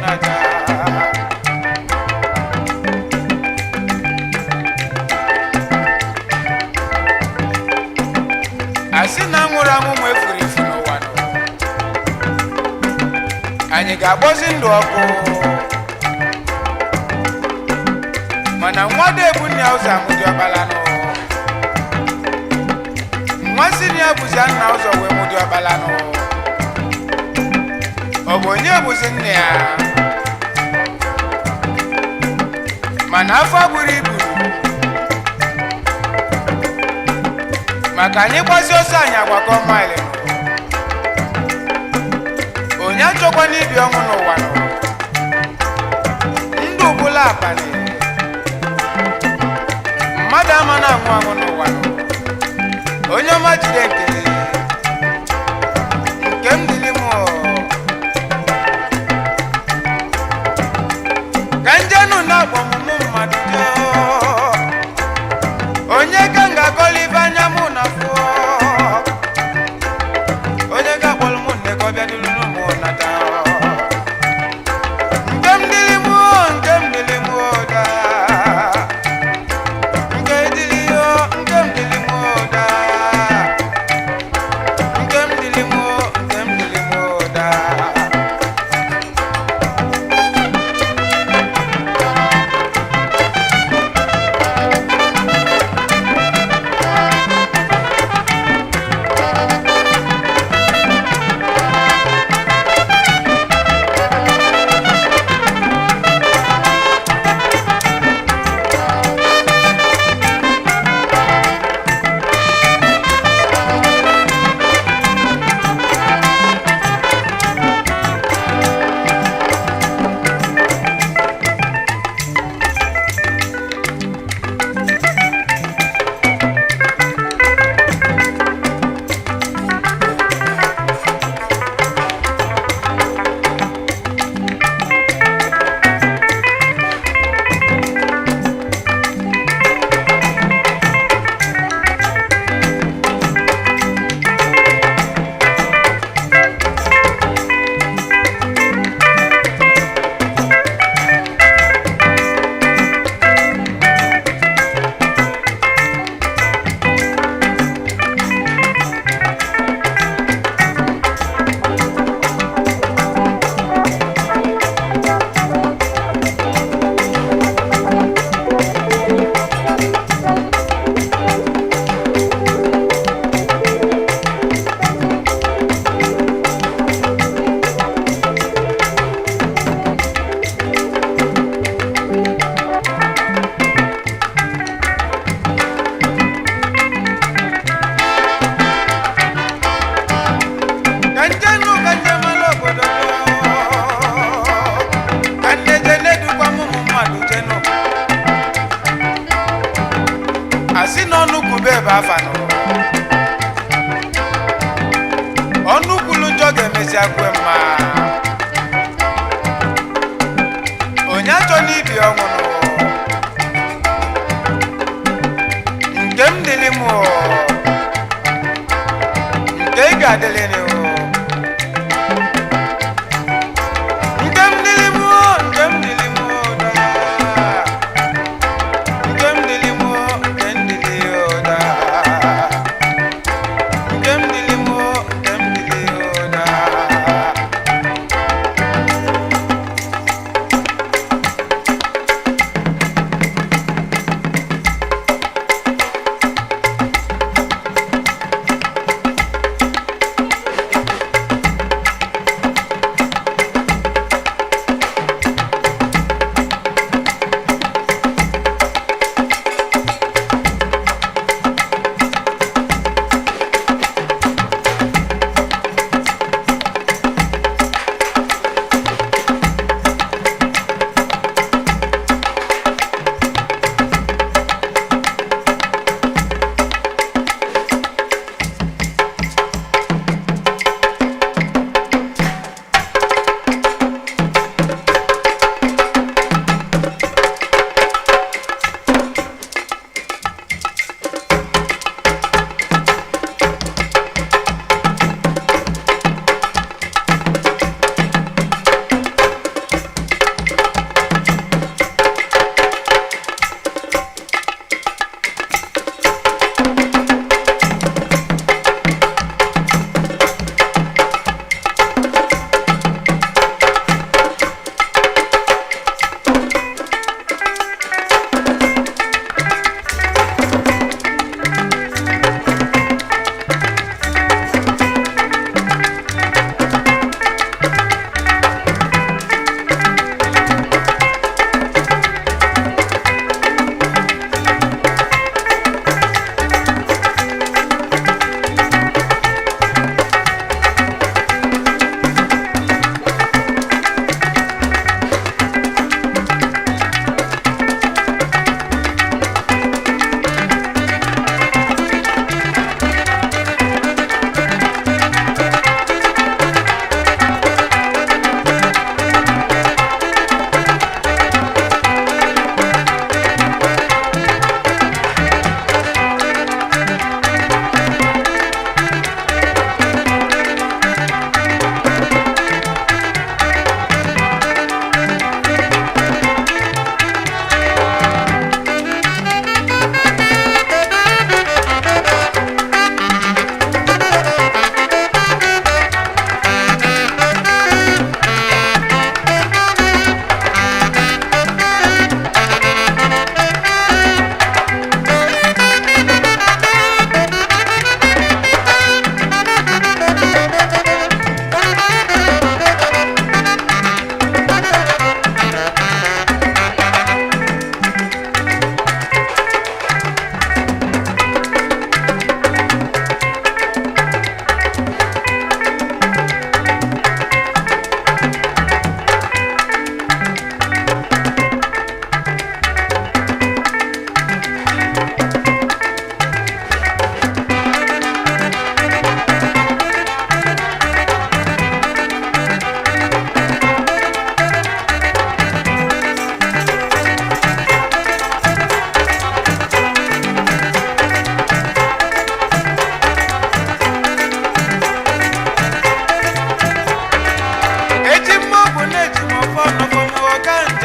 nata. Asị na nwụrụ anwụ ma efuru efu n'ụwa nọ, anyị ga-akpọzi ndụ ọkụ, mana nwa dị ebu nna ya ụzọ amụdị ọkpala nọ. Nwa si na ya bụzi nna ụzọ wee mụdị ọkpala nọ. Ọ bụ onye bụzi nna ya? Mana afọ buru ibu maka anyị gbazi ọsọ, anyị agbakọ maịlị nọ. Onye achọkwana ibi ọnwụ n'ụwa nọ. Ndụ bụla abalị, mmadụ ama na-anwụ anwụ n'ụwa nọ. Onye ọma, jide nke nke m dịrị m ọ. Ka njenu na-akpọ ọmụmụ mmadụ jọọ. Onye ka m ga-akọla ibe anya mụ na fụọ? Onye ga-akpọrọ mụ nne ka ọ bịa dịrị mụ nata? Nke m dịrị mụ, nke m dịrị mụ daa. Nke dịrị yo, nke m dịrị mụ daa. Nke m dịrị mụ, nke m dịrị mụ daa. Ka njenu, ka njem ala obodo ka nne je na-edukwa m ụmụ mmadụ jenu. Asị na ọnụ kwube ebe afa nọ, ọnụ kwulu njọ ga-emesi kwe mma. Onye achọ n'ibi ọnwụ nụ. Nke m dịlị m o, nke ị ga-adịlị nị o. Nke m dịlị m o, nke m dịlị m o daa. Nke m dịlị m o, nke m dịlị o daa. Nke m dịlị m o, nke m dịlị o daa.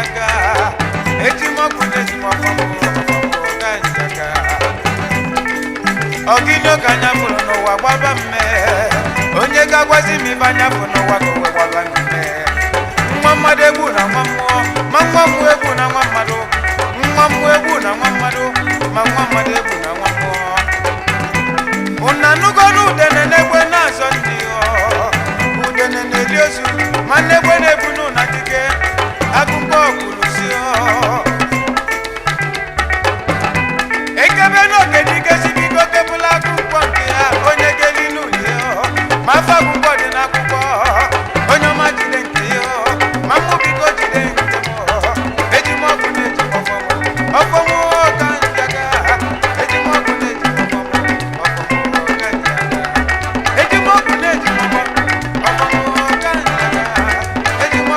njaka. Ejimọkụ na-ejimọfọ m, ọfọ m ka njaka. Ọgịnị ka anya fụrụ n'ụwa gbaba mme? Onye ga-agwazi m ibe anya fụrụ n'ụwa ka o wee gbaba mme? Nwa mmadụ egbu na nwa mmụọ, ma nwa mmụọ egbu na nwa mmadụ. Nwa mmụọ egbu na nwa mmadụ, ma nwa mmadụ egbu na nwa mmụọ. Unu anụgonu udene n'egbe na-azọ ndị ọ udene na-eli ozu, ma n'egbe na-ebunu na dike akụkọ kwuru si ọ ekebe n'oke dike sibigo kebụla akwụkwọ nke ya onye geli n'uli ọ ma afọ akwụkwọ dị n'akwụkwọ. Onye ọma jide nke ya ọ, ma mụ biko jide nke m ọ. Eji m ọkụ na-eji m ọfọ m, ọfọ m ka njaga. Eji m ọkụ na-eji m ọfọ m, ọfọ m ka njaga. Eji m ọkụ na-eji m ọfọ m, ọfọ m ka njaga. Eji m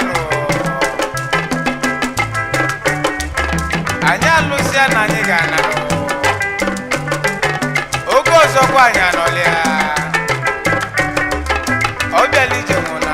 mmanụ. Anyị alụsịa na anyị ga-ana. Oge ọzọkwa anyị anọlịa. Ọ bịala ije nwụna.